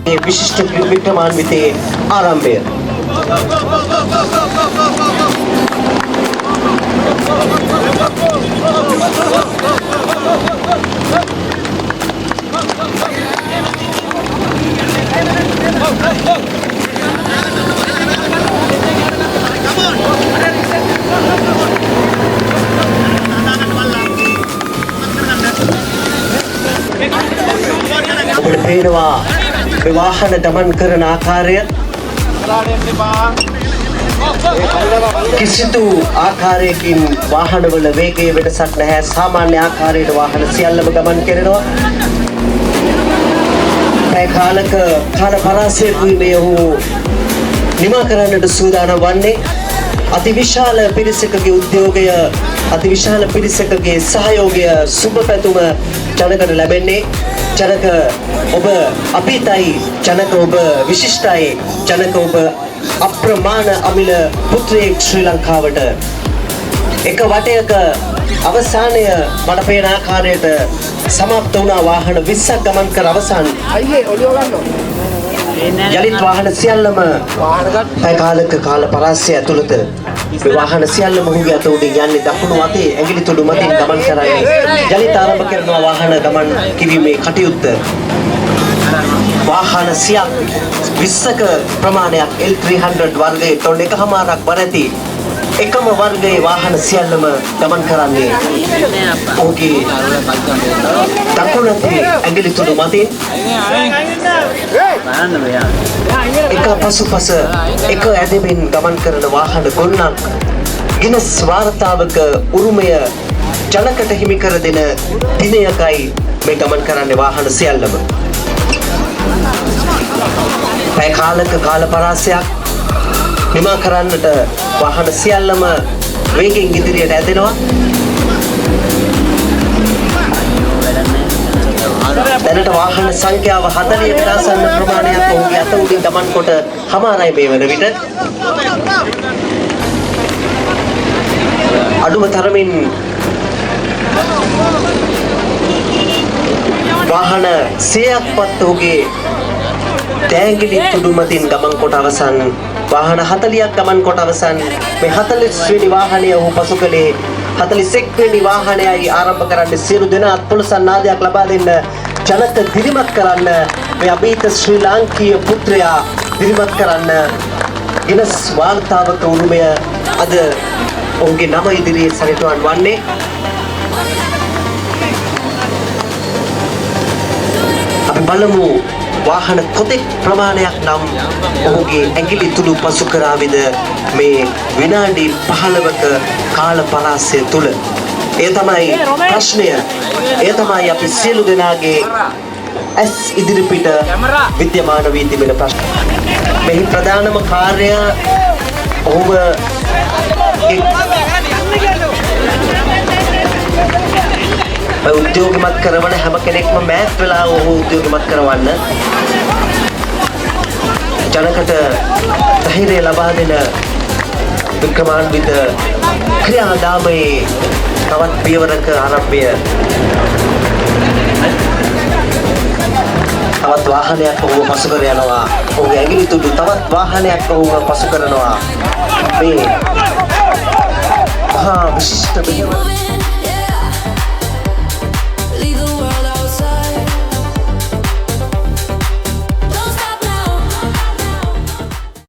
මේ විශිෂ්ට වික්‍රමාන්විතයේ ආරම්භය. ඔබට පේනවා මේ වාහන ගමන් කරන ආකාරය කිසිදු ආකාරයකින් වාහනවල වේගය වෙනසක් නැහැ. සාමාන්‍ය ආකාරයට වාහන සියල්ලම ගමන් කරනවා. පැය කාලක කාල පරාසයකුයි මේ ඔහු නිමා කරන්නට සූදානම් වන්නේ. අතිවිශාල පිරිසකගේ උද්‍යෝගය, අතිවිශාල පිරිසකගේ සහයෝගය, සුබ පැතුම ජනකට ලැබෙන්නේ. ජනක ඔබ අපීතයි, ජනක ඔබ විශිෂ්ටයි, ජනක ඔබ අප්‍රමාණ අමිල පුත්‍රයෙක් ශ්‍රී ලංකාවට. එක වටයක අවසානය මට පේන ආකාරයට සමාප්ත වුණා. වාහන 20ක් ගමන් කර අවසන්. යලිත් වාහන සියල්ලම පැය කාලක කාල පරාසය ඇතුළත මේ වාහන සියල්ලම ඔහුගේ අත උඩින් යන්නේ දකුණු අතේ ඇඟිලි තුඩු මතින් ගමන් කරන්නේ. යලිත් ආරම්භ කරනවා වාහන ගමන් කිරීමේ කටයුත්ත. වාහන 20ක ප්‍රමාණයක් L300 වර්ගයේ ටොන් 1.5ක් බර ඇති එකම වර්ගයේ වාහන සියල්ලම ගමන් කරන්නේ ඔහුගේ දකුණු අතේ ඇඟිලි තුඩු මතින්. එක පසුපස එක ඇදෙමින් ගමන් කරන වාහන ගොන්නක් ගිනස් වාර්තාවක උරුමය ජනකට හිමි කර දෙන දිනයකයි මේ ගමන් කරන්නේ වාහන සියල්ලම. පැය කාලක කාල පරාසයක් නිමා කරන්නට වාහන සියල්ලම වේගෙන් ඉදිරියට ඇදෙනවා. දැනට වාහන සංඛ්‍යාව 40කට ආසන්න ප්‍රමාණයක් ඔහුගේ අත උඩින් ගමන් කොට හමාරයි මේ වන විට. අඩුම තරමින් වාහන 100ක්වත් ඔහුගේ දෑංගිලි තුඩු මතින් ගමන් කොට අවසන්. වාහන 40ක් ගමන් කොට අවසන්. මේ 40 වෙනි වාහනය ඔහු පසු කළේ. 41 වෙනි වාහනයයි ආරම්භ කරන්නේ. සියලු දෙනා අත්පොළසන් නාදයක් ලබා දෙන්න, ජනක දිරිමත් කරන්න, මේ අභීත ශ්‍රී ලාංකීය පුත්‍රයා දිරිමත් කරන්න. ගිනස් වාර්තාවක උරුමය අද ඔහුගේ නම ඉදිරියේ සනිටුවන් වන්නේ. අපි බලමු වාහන කොතෙක් ප්‍රමාණයක් නම් ඔහුගේ ඇඟිලි තුඩු පසු කරාවිද මේ විනාඩි 15ක කාල පරාසය තුල. එය තමයි ප්‍රශ්නය. එය තමයි අපි සියලු දෙනාගේ ඇස් ඉදිරිපිට විද්‍යමාන වී තිබෙන ප්‍රශ්න. මෙහි ප්‍රධානම කාර්යය ඔහුව උද්‍යෝගිමත් කරවන හැම කෙනෙක්ම මෑත් වෙලා ඔහු උද්‍යෝගිමත් කරවන්න, ජනකට ධෛර්යය ලබා දෙන වික්‍රමාන්විත ක්‍රියාදාමයේ තවත් පියවරක ආරම්භය. තවත් වාහනයක් ඔහුව පසු කර යනවා. ඔහුගේ ඇඟිලි තුඩු තවත් වාහනයක් ඔහුව පසු කරනවා. මේ මහා විශිෂ්ට මෙහෙවර.